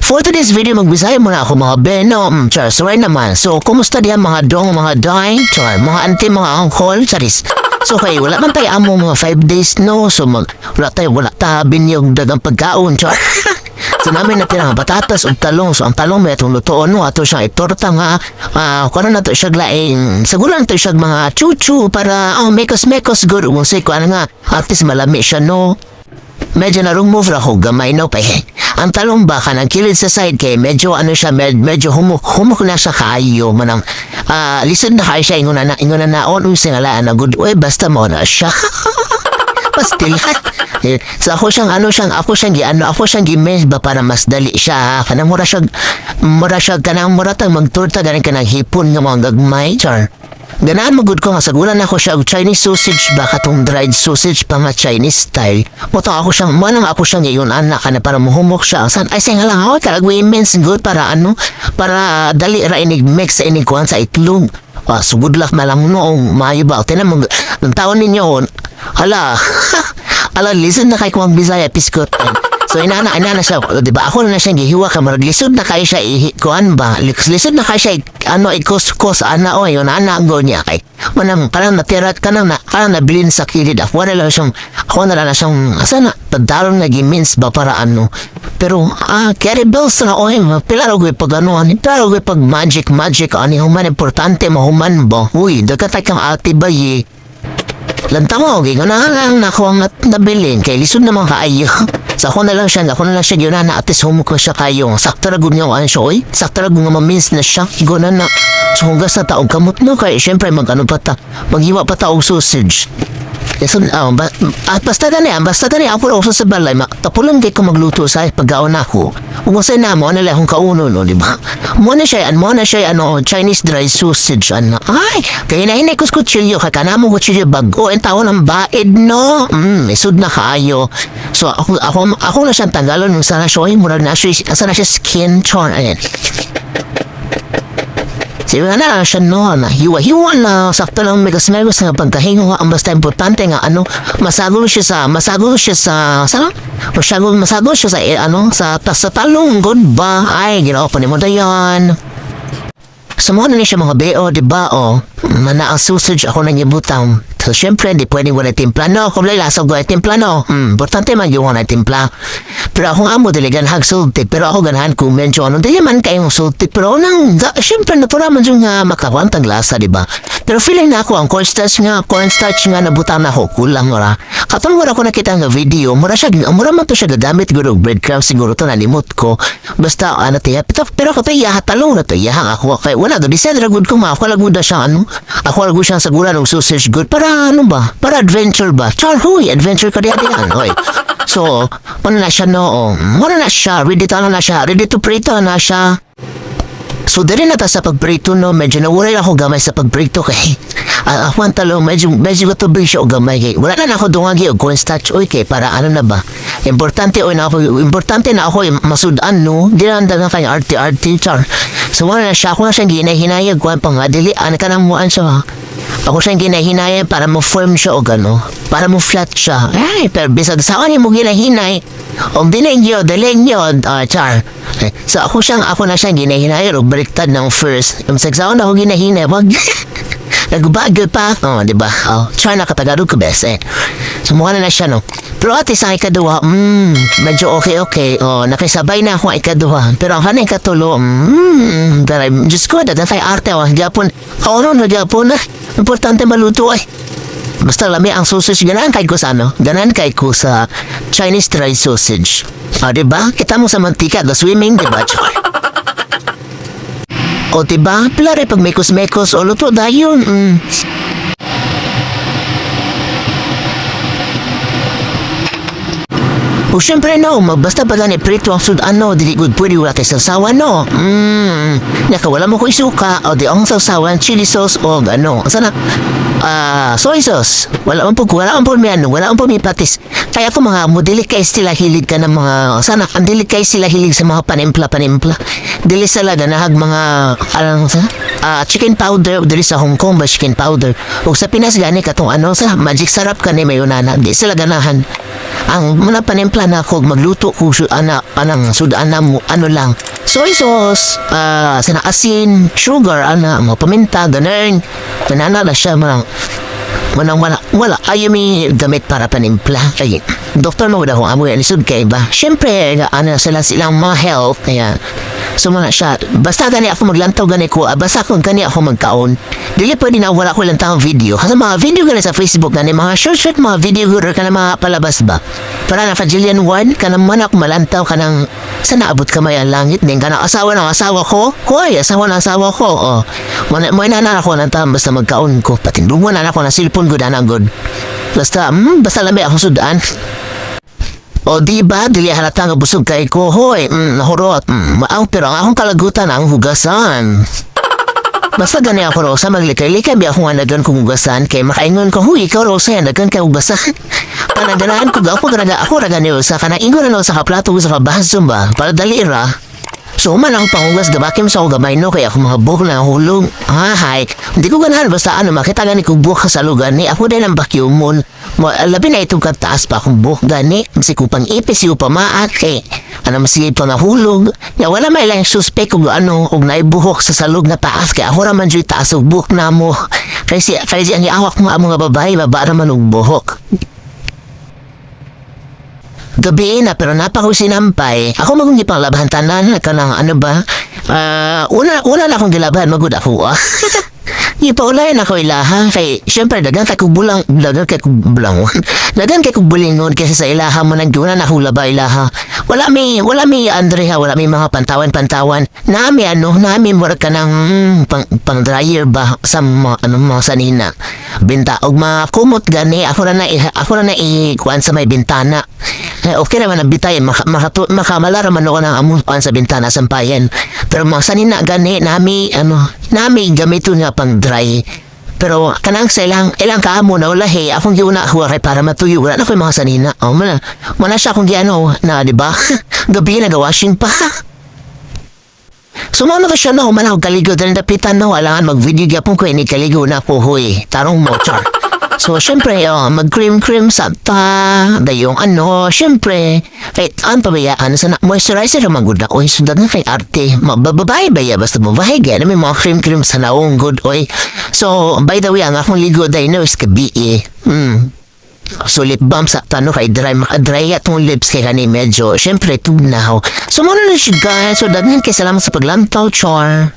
For today's video, magbisaya muna ako, mga be, no? Char, sorry naman. So, kumusta diyan mga dong, mga day, char, mga auntie, mga uncle, charis. So, kay wala man tayo amo mga 5 days, no? So, wala tayo, wala ta binyog dagang pagkaon, char. So, namin natin ang patatas ug talong. So, ang talong may atong lutoon, no? Ato siyang itorta nga, kuno na to siya laing, sagulan to siya mga chuchu para, oh, mekos-mekos good. Kung say ko, ano nga, at least malami siya, no? Medyo narumove ra ko gamay, no, pa eh. Ang talong ba kanang kilid sa side kay medyo ano siya, medyo humok humok na siya kaayo manang lisod na kayo siya ingon na on uy singala na good oy basta mo na siya. Pastil. Eh, so ako siyang ano siyang ako siyang gi ano ako siyang gi ba para mas dali siya ha. Kanang mura siya kanang mura tang magtorta ganin kanang hipon nga mga gagmay, char. Ganahan mo gud ko nga sagulan ako siya og Chinese sausage ba, katong dried sausage pa nga Chinese style. Moto ako siyang mo nang ako siyang ngayon anak kana para muhumok siya. San ay say nga lang ako talag women's good para ano para dali ra inig mix sa inig kuan sa itlog. Ah, so good luck na lang, no, maayo ba? Tinan mo, ang taon ninyo, hala, ala, listen na kay kuwang Bisaya, piskot. So, inana siya, di ba? Ako na siyang gihiwa ka, marag lisod na kayo siya, kuan ba? Lisod na kayo siya, ano, ikus-kus, ana, o, yun, ana, ang niya, kay, manang, kanang natira, kanang, na, kanang nabilin sa kilid, ako na lang na siyang, asa na, tadalon na gimins ba para ano, pero, carry bills na, oy, pila ra pag ano, ani, pila ra pag magic, magic, ani, human, importante, mahuman ba? Uy, dagkatay kang ate ba, ye? Lanta mo, gingon na lang na ako ang nabilin, kay lisod naman kaayo. So ako na lang siya yun na at least humok siya kayo. Sakto ra gud nga ano siya, oy. Sakto ra gud nga mamins na siya. Guna na. So hugas na taong kamot, no, kay syempre mag ano pa ta, maghiwa pa ta og sausage. So, basta gani ako sa balay, tapulan kay ko magluto sa pagkaon ako. Ug sa na mo na lang akong kauno, no, di ba? Mo na siya ano Chinese dry sausage ano. Ay, kay na hinay ko sa kutsilyo kay kanamo kutsilyo bag-o ang taon ang baid, no. Isud na kaayo. So ako na siyang tanggalon nung sana siya, oy, murag na siya, asa na siya skin chon ayan. Sige na lang siya, no, na hiwa-hiwa na, sakto lang megas-megas nga pagkahingo nga, ang basta importante nga ano, masagol siya sa, masagol siya sa, eh, ano, sa talong, good ba? Ay, ginoo pa ni mo dayon. So mo na ni siya mga BO, di ba, oh, mana ang sausage ako nang ibutang. So syempre, di pwedeng wala timpla, no? Kung lasa ko timpla, no? Importante man yung wala timpla. Pero akong amo, dili ganhag sulti. Pero ako ganahan kung medyo ano, dili man kayong sulti. Pero nang, da, syempre, natural man yung nga makakuantang lasa, di ba? Pero feeling na ako, ang cornstarch nga nabutang na ako, kulang ora. Katong wala ko nakita nga video, mura siya, mura man to siya gagamit guro breadcrumbs siguro to nalimot ko. Basta, ano tiya, pero ko to iya, talong na to, iya ako, kay wala, do, di ra good ko ma, ako lang gud siya, ano, ako lang gud siyang sagulan ng sausage good, para ano ba, para adventure ba? Char, huy, adventure ka diya diyan, hoy. So, ano na siya, no, oh, ano na siya, ready to, ano na siya, ready to prito na siya. So, dali na ta sa pagprito, no, medyo nawalay ako gamay sa pagprito kay ako ang talong, medyo katubig siya og gamay kay wala na ako dungagi og cornstarch, oy, kay para ano na ba. Importante oy na ako, importante na ako masudan, no. Di na ang kay arte-arte, char. So, wala na siya, ako na siyang ginahinayag, kuan pa nga, dili, ano ka nang muan siya, ako siyang ginahinayag para mo firm siya og ano, para mo flat siya. Ay, pero bisag saan mo ginahinay, og dili nyo, dili nyo, char. Eh, so ako na siyang ginahinay og baliktad ng first. Yung sa ako ginahinay, wag nagbagal pa. Oh, di ba? Oh, try na katagalog ko best eh. So mukha na na siya, no. Pero ate sa ikaduha, medyo okay-okay. Oh, nakisabay na ako ang ikaduha. Pero ang kanang ikatulo, daray, Diyos ko, dadan kay arte, oh, gyapon. Kauno na gyapon na. Importante maluto ay. Basta lami ang sausage, ganahan kay ko sa ano? Ganahan kay ko sa Chinese dry sausage. Ah, di ba? Kita mo sa mantika, the swimming, di ba? Char? O, di ba? Pila rin pag mekos-mekos, o luto dayon. O syempre no, magbasta pa gani prito ang sud ano, dili good pwede wala kay sausawan, no. Naka wala mo ko isuka, o di ang sausawan, chili sauce o ano, sana soy sauce. Wala man po may ano, wala man po may patis. Kaya ako mga mo dili kay sila hilig ka ng mga sana, ang dili kay sila hilig sa mga panimpla panimpla. Dili sila ganahag mga alang sa Chicken powder diri sa Hong Kong ba, chicken powder. Ug sa Pinas gani, katong ano sa Magic Sarap kani, mayo na di sila ganahan. Ang muna panimpla na ako magluto ko su ana anang sudan na mo, ano lang, soy sauce, sana asin, sugar, ana mo, paminta, ganun. Panana na siya manang manang wala wala ayaw mi gamit para panimpla kay doktor mo daw amoy lisod kay ba. Syempre ano sila, silang mga health, kaya so mga siya basta gani ako maglantaw gani ko, basta kung gani ako magkaon, dili pwede na wala ko lang tawang video kasi mga video gani sa Facebook gani, mga short short mga video guro kana, mga palabas ba para na Fagilian 1 kanang man ako malantaw kanang sa naabot kamay ang langit din kanang asawa ng asawa ko, hoy, asawa ng asawa ko. Oh, mo mo na na ako nang tama, basta magkaon ko, patindungan na ako na cellphone gud ana gud, basta basta lami akong sudan. O di ba, dili halata nga busog kay ko, hoy, nahurot, maang pero ang akong kalagutan ang hugasan. Basta gani ako, Rosa, maglikay-likay bi ako nga nagan kong hugasan, kay makaingon ko, "Huy, ikaw Rosa, yan, nagan kay hugasan." Panaganahan ko, ako ganaga, ako ra gani sa kanang ingon na sa kaplato sa kabaso ba, para dali ra. So man ang panghugas, gabakim sa ako gamay no, kaya ako mga buhok na hulong. Ah, hay. Hindi ko ganahan basta ano, makita gani ko buhok sa lugar ni. Ako din ang vacuumon. Mo, labi na itong kataas pa akong buhok gani. Si kupang ipis, si pamaat, kay ano masige pa nahulog. Ya, wala may lang suspect kung ano, kung naibuhok sa salog na taas. Kaya ako raman dyan taas og buhok na mo. Kaya si ang iawak mo ang mga babae, baba naman og buhok. Gabi na pero napa ko sinampay. Ako magong ipang tanan kanang ano ba? Una una na akong gilabahan magud ako ah. Ipaulayan ako ilaha kay syempre dagan kay kog bulang, dagan kay kog bulang, dagan kay kog bulingon kaysa sa ilaha mo nang giuna na akong laba ilaha. Wala mi Andre ha, wala mi mga pantawan-pantawan. Nami ano, nami murag ka ng pang dryer ba sa mga ano, mga sanina. Binta og mga kumot gani ako ra na i kuan sa may bintana. Eh, okay naman ang bitay, makamala raman ako ng among kuan sa bintana sampayan. Pero mga sanina gani nami ano, nami gamiton nga pang dry. Pero kanang sa ilang ilang kaamo na ulahi, akong giuna huwa kay para matuyo. Wala na ko yung mga sanina. Oh, mana siya akong giano na, di ba? Gabi nag-washing pa. So mao na siya no, man ako kaligo dali dapitan no, alangan mag-video gyapon ko ini kaligo na ko, hoy. Tarong mo, char. So syempre, oh, mag-cream cream sa ta, dayong ano, syempre, kahit ano pa ba yan, sa na, moisturizer naman good na, oy, sundan na kay arte, mabababae ba ya, basta babae, gaya may mga cream cream sa naong good, oy. So, by the way, ang akong ligo dahil no is gabi eh. So lip balm sa tano kay dry, maka-dry atong lips kay kani medyo syempre tugnaw. So mo na siya guys. So daghan kay salamat sa paglantaw, char.